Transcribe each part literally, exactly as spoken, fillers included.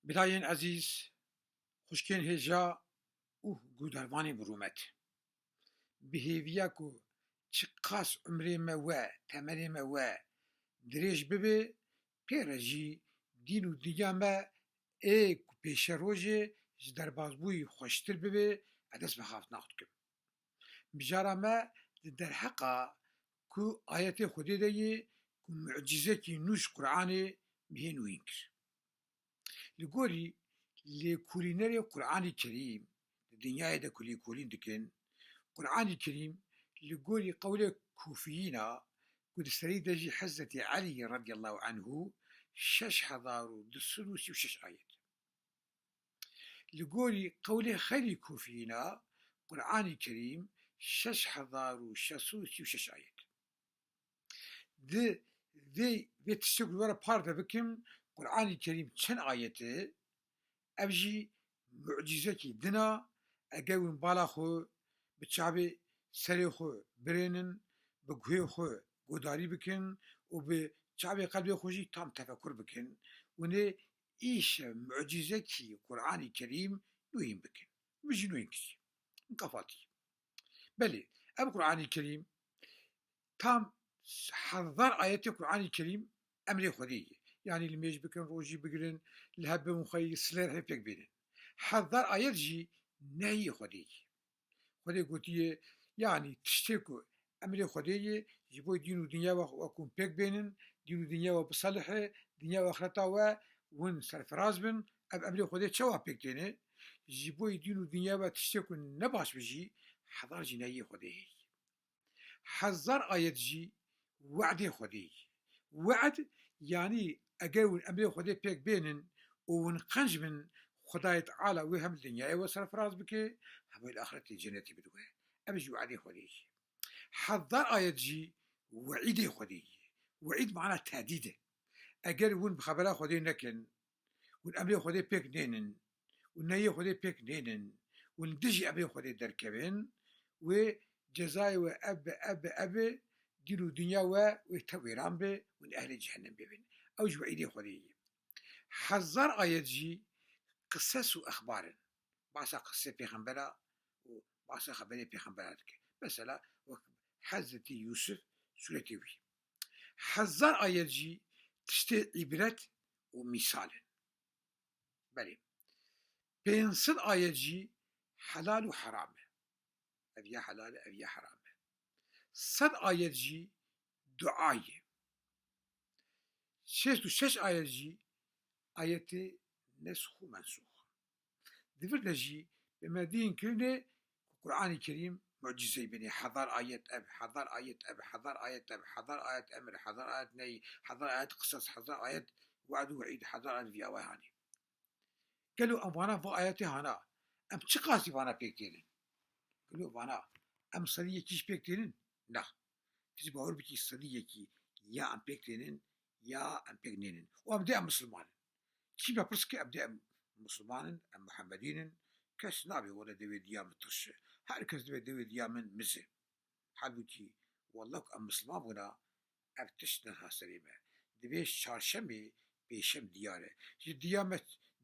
Birayên ezîz, xwişkên hêja û guhdarvanên bi rûmet. Bi hêviya ku çiqas umrê me we, temenê me we dirêj bibe, pê re jî dîn û dinya me ê ku pêşerojê ji derbazbûyî xweştir bibe, ez dest bi xaftina xwe dikim. Mijara me di derheqa ku ayetê Xwedê de yê ku mucîzekî nû ji Qur'anê mihê nûyîn kir. Li gorî lêkolînerê Qur'anî Kerîm di dinyayê de ku lêkolîn dikin, Qur'anî Kerîm li gorî qewlê kûfiyîna ku di serî de jî Hezretî Elî radiyallahu anhu şeş hezar û du sed û sî û şeş ayet. Li gorî qewlê xeyrî kûfiyîna, Qur'anî Kerîm şeş hezar û şeş sed û sî û şeş ayet. Di vê, vê tiştê ku were parve bikim, Qur'anî Kerîm çend ayet e, ev jî mucîzekî din a, eger hûn bala xwe bi çavê serê xwe birênin, bi guhê xwe guhdarî bikin û bi çavê qelbê xwe jî tam tefekur bikin, hûn ê îşev mucîzekî Qur'anî Kerîm nûyîn bikin. Min jî nûyîn kir. Min qefatî. Belê, ev Qur'anî Kerîm tam hezar ayetê Qur'anî Kerîm emrê Xwedê ye. Yanî limêj bikin, rojî bigirin, li hev bibin xweyî, silê re pêk bênin. Hezar ayet jî nehyê Xwedê ye. Xwedê gotiye, yanî tiştê ku emrê Xwedê ye, ji bo dîn û dinya we, we ku hûn pêk bênin, dîn û dinya we biselihe, dinya û axireta we hûn serfiraz bin, ev emrê Xwedê çawa pêk têne? Ji bo dîn û dinya we tiştê ku ne baş be jî, hezar jî nehyê Xwedê heye. Hezar ayet jî we'dê Xwedê ye. We'd, yanî eger hûn emrê Xwedê pêk bênin û hûn qenc bin, Xwedayê Teala wê hem li dinyayê we serfiraz bike, hem wê li axretê cennetê bide we. Ev jî we'dê Xwedê ye. Hezar ayet jî we'îdê Xwedê ye. We'îd mana tehdîd e. Eger hûn bi xebera Xwedê nekin, hûn emrê Xwedê pêk nênin û nehyê Xwedê pêk nênin û li dijî emrê Xwedê derkevin, wê cezayê we ev be, ev be, ev be, dîn û dinya we wê tev wêran be, hûn ehlê cehennem bibin. Ew ji we'îdê Xwedê ye. Hezar ayet jî qisas û exbar in. Bahsa qisê pêxembera û bahsa xeberê pêxembera dike. Mesela wek Hezretî Yûsif sûretê wî. Hezar ayet jî tiştê îbret û mîsal in. Belê. Pênc sed ayet jî helal û heram e. Ev ya helal e, ev ya heram e. Sed ayet jî dua ye. Şêst û şeş ayet jî ayetê nesx û mensûx. Di vir de jî bi me dîn kirine ku Qur'anê Kerîm mucîzeyê binê. Hezar ayet ev, hezar ayet ev, hezar ayet ev, hezar ayet emir, hezar ayet ney, hezar ayet qisas, hezar ayet we'd û we'îd, hezar ayet vî awayê hanê. Gelo em vana va ayetê hana, em çiqasî vana pêk tênin? Gelo vana em sedî yekî jî pêk tênin? Na. Tu jî bawer bikî sedî yekî ya em pêk tênin, ya em pêk nênin. Û em dê em misilman in. Kî me pirs ke em dê em misilman in, em Muhemmedîn in, kes nabe were dewê diya min tirşe. Her kes dibê dewê diya min mize. Halbûkî, wella ku em misilman bûna, ev tişt nehate serê me. Divê çarşemê pêşem diyar e. Ji diya me,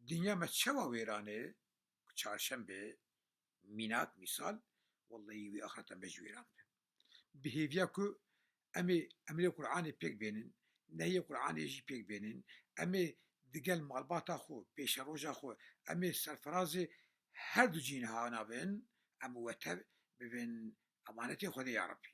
dinya me çawa wêran e, ku çarşembe, mînak, mîsal, wellahî wî axireta me ji wêran be. Bi hêviya ku em ê emrê Qur'anê pêk bênin, nehyê Qur'anê jî pêk bênin, em ê digel malbata xwe, pêşeroja xwe, em ê serfirazê her du cîhana bin, em û we tev bibin emanetê Xwedê ya Rebbî.